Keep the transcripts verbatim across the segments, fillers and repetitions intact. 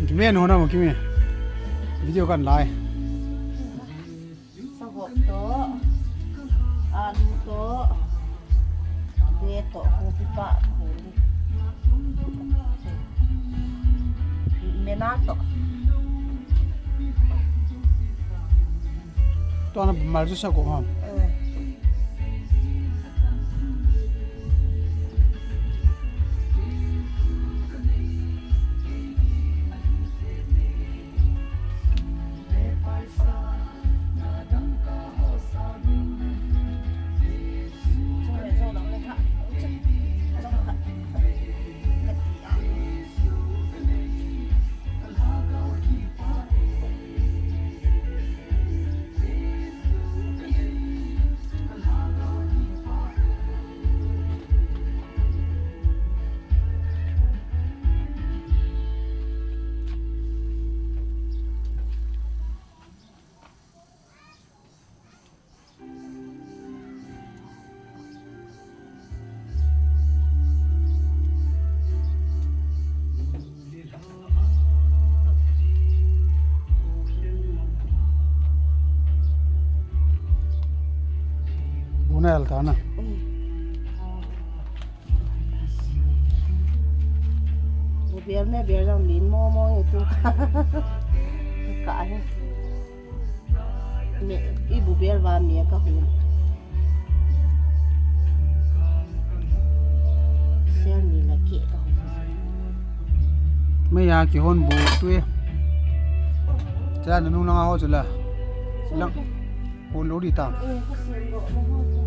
Kimen ho na mo, kimen. Video kan lai. Sahop to, alu to, be to, kopi pa, kuli. Mena to. Tua na mal chu sa ko ha. Eh. Bunel ta na. Bubel me bel jong lin mo mo e tu. Ka he. Me, i bubel va me ka hun. Sel ni la ke ka hun. Me ya ki hon bu tu e. Cha na nung lang a ho chu la. Lang. Hon lo di ta. Eh, ka sel lo na ho chu.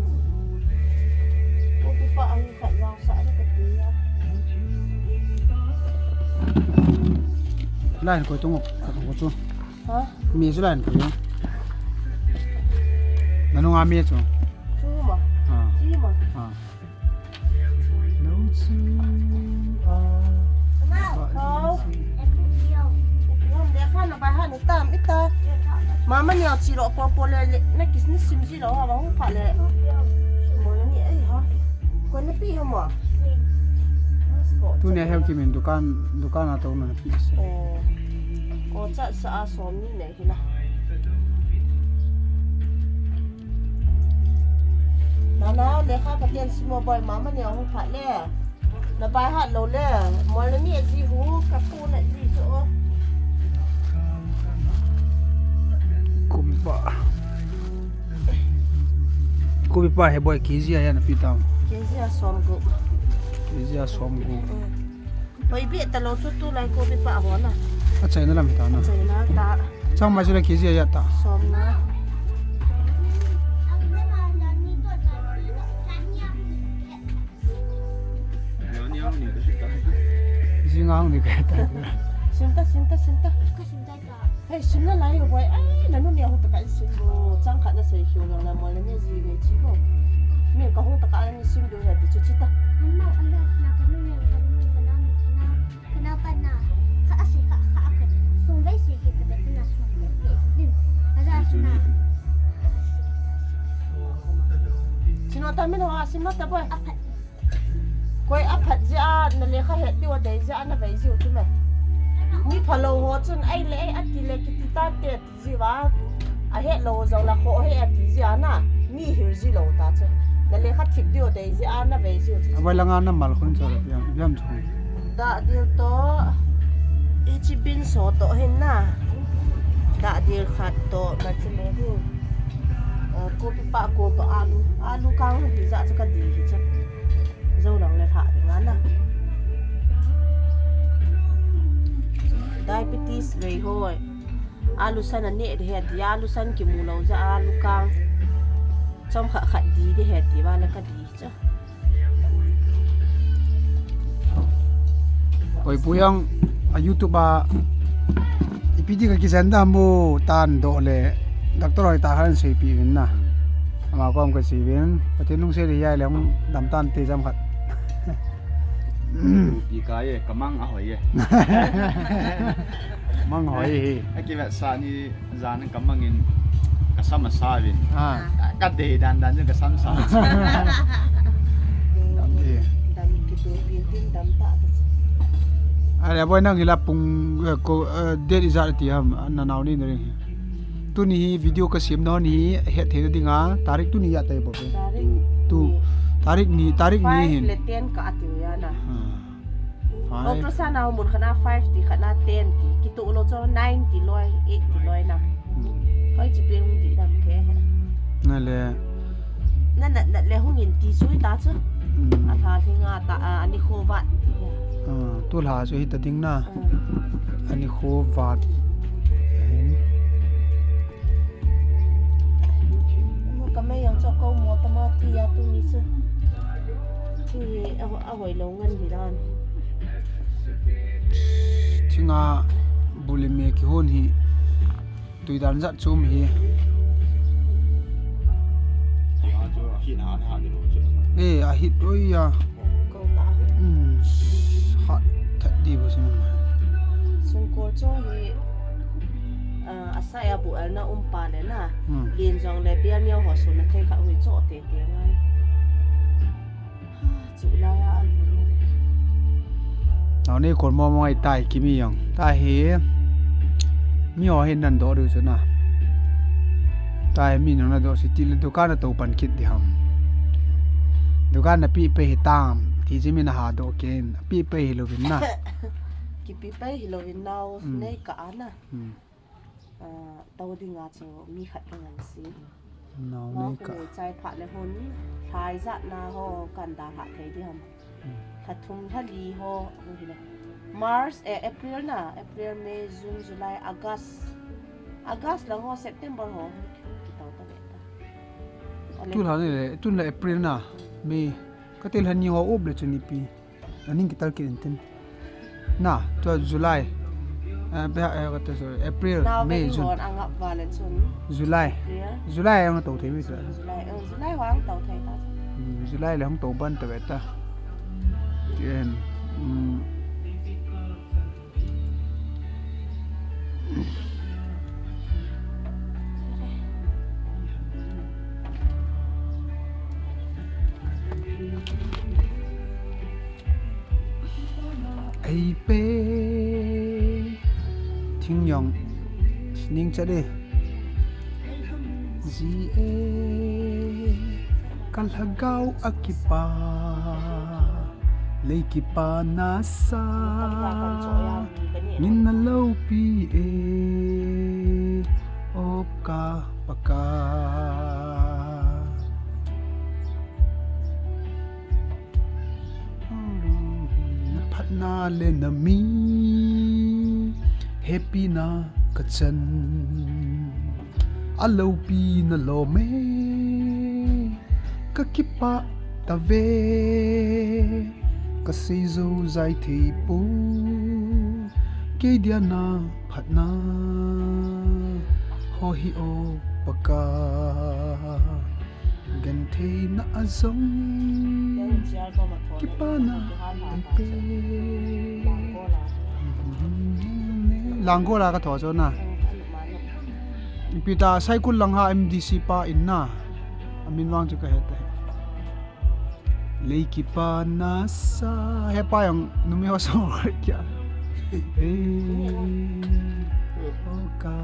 Ko tu pa ang ka jao sa ni ka ti ya. Line ko tung ko chu. Ha? Mi chu line ko. Na nung a mi chu. Chu ma. Ha. Chi ma. Ha. No chu. Ah. Lekha na bai ha na tam ita. Mama ni a chi lo po po le le na kis ni sim ji lo ha ba hu pha le. Mo na ni ai ha. Ko na pi ha mo. Tu ne heu ki min dukan dukan a to na pi. Eh. Ko cha sa a som ni ne hi na. Nana, lekha Pathen sim o boi, mama ni a hung phat le. Na bai hat lou le, mol na mi a ji hu, ka pu na ji chu o. Kopi pa. Kopi pa he boi, K G a ya na pi tam. K G a som gup. K G a som gup. Mm. Hoi beh talou chu tulai kopi pa ho na. A China lam hi ta na. China ta. Chang mai chu le K G a ya ta. Som na. Jingang ni ka ta. Sim ta, sim ta, sim ta. Hei, sim na lai boi. Ai, na nu ni a hu ta ka sim bo. Chang khat na sei hiu yang na mo le ne ji ne chi bo. Mi ka hu ta ka ni sim do ya ti chu chi ta. Amma, amma, na ka nu ni ka nu ka na na. Kana pa na, ka ase ka, ka, ka. Sum vai se ke ka na sum vai ke. Din. Aja suna. Sino ta min ho asim na ta boy. Aphat. Koi aphat jia na lekha het diu dei jia na vai jiu tu me. Ni phalou ho chun ai le ai ati le kiti ta te. Jiu va, a het lou jong la kho he ati jia na, mi hil ji lou ta chu. Na lekha thip diu dei jia na vei jiu chu. A vai langa na mal khun chu la piang, piang chu. Da dil to, i chi bin so to hin na. Da dil khat to, na chi le hin. Eh, kopi pa ko to alu, alu kang hi ja chu ka di hi chu. Jou lang le tha ding a na. Diabetes vei hoi. Alu san a neh ding ahi ati, alu san kimu lou jeh a alu kang chomkhat khat di ding ahi ati, vale ka di chu. Oi, Pu Yang, a YouTube a ipi ti ka kijen da mu tan doh le, doctor hoi tah khat in seipeh uvin na. Ama kom ka sei uvin, Pathen lungset le hijeh le hung dam tante chomkhat. Ipi ka e, ka mang ahoi e. Mang hoi hi. A kivetsah ni jan ka mang in ka sam asa uvin. Ah. Ka dei dan dan ka sam sa. Dam ti. Dam kitu pin tin dam ta. Ale, boi nang hila pung, eh, ko, eh, date ijat ti ham, na nao ni na ring hi. Tuni hi video ka siam na hon hi, het thei na dinga, tarik tuni ijat tai bou. Tarik Tu, ni. Tarik ni, tarik ni five hin. Le ten ka ati u ya na. Ah. Five. Ultrasound a mun khat na five ti, khat na ten ti, kitoh lou chu nine ti loi, eight ti loi na. Hmm. Hoi chi pe hung di dam ke he. Na le. Na, na, na le hung in ti sui ta chu. Hmm. A lha lhinga ta, a, ani kho vat ti he. Ah, tu lha chu hita ding na. Hmm. Ani kho vat. Mo ka mei jong chu ko mo ta ma ti a tuni chu. Tuni a, a hoi lou ngan hi dan. Thinga bu le me kihon hi. Tui dan jat chu um hi. Thinga chu a hit na, a hit na ni lo chu. Eh, a hit oi ya. Ko ta. Hmm, hat that di bu sin. Sungkol chu hi, ah, asai a bu el na um pa le na. Hmm. Lin jong le bial neo ho sun na thei kha ui cho te te ngai. Ha, chu la ya an. Nao nei kon mo mo ai tai kimi jong. Ta hi. Mi ho hin nan do du chu na. Ta hi mi nang na do si ti le dukan na to pan kit di ham. Dukan na pi pe hi tam. Ti ji mi na ha do ken. Pi pe hi lo vin na. Ki pi pe hi lo vin nao. Hmm. Nei ka ana. Hmm. Ah, to dinga chu mi khat ka ngan si. Nao nei ka. Ka nei chai pha le hun. Thai jat na ho kan da ha thei di ham. Hmm. Lha thum, lha li ho, ano hi le. March, eh, April na, April, May, June, July, August. August lang ho, September ho, kitao ta ve ta. Ale. Tu lha ni le, tu le April na, May. Ka te lha ni ho up le chu ni pi. Aning kital kit in tin. Na, tu July. Eh, be, eh, ka te, sorry, April, May, June. July. April. July ang to thei mi sa. July, eh, July ho ang to thei ta. Hmm, July le hung to ban ta ve ta. Ken, hmm. Ei pe, thing jong, ning cha de. Ji e, ka lhagao a kipa, lei kipa nasa, ngin na loupi e, op ka Pakai. Na phatna le na mi hepina ka chan, a loupi na lom e, ka kipah ta ve, ka sei jou jai thei pou, kei dia na phatna ho hi o Pakai. Gentheina a jong kipana ei pe. Langol a ka tho chu na. Ipi ta Saikul lang ha M D C pa in na. Amin vang chu ka he te. Lei kipa nasa, hepa jong numei ho song koi kya. Ei, o ka,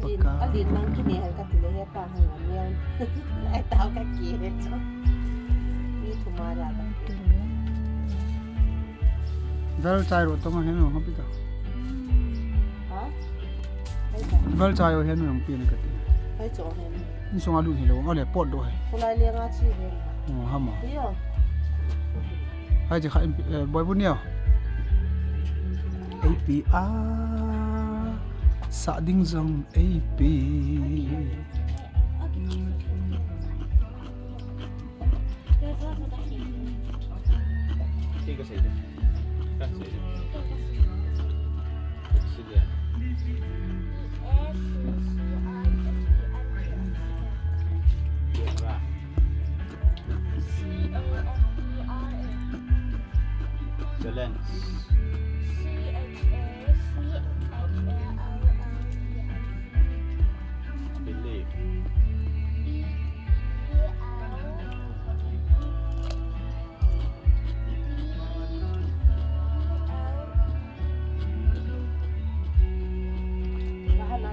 Pakai. Alin lang kine hal ka tile hepa hang amian. Ai tao ka ki he cho. Ni kuma da ka. Vel chai ro tong hen ho pi ta. Ha? Vel chai o hen jong pi na ka ti. Hai cho hen. Insung a lut hi lo, ale pot do hai. Kulai le nga chi hen. Oh, hama. Iyo. Hai chi kha, eh, boi bu neo. A P a. Sa ding jong A P. Challenge. Believe. Ba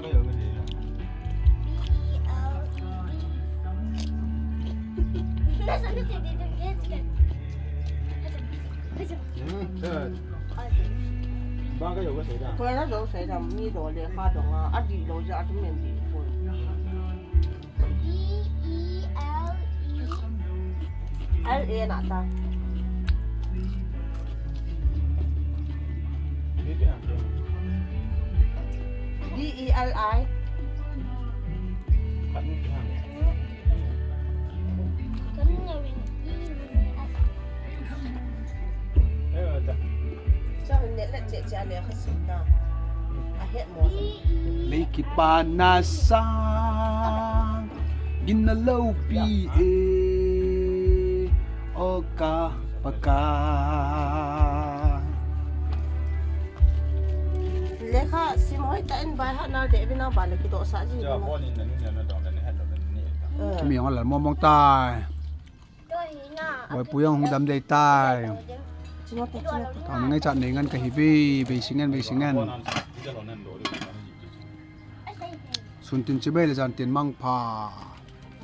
ka yo ka de. B E L E D. Ba ka yo ka de da. Ko na zo sai da mi do le kha do nga a di lo ja tu men di ko. E E L E. L A na ta. D E L I. Lei kipana sang, gin na loupi e, o ka Pakai. Lekha sim hoi ta in bai ha na de bina ba le kidoh sa ji. Kimi ang la mong mong tai. Boipu jong hung dam dei tai. Tao na ngai chat nei ngan kahi ve, beisei ngan, beisei ngan. Sun tin chibai le jan tin mangpha.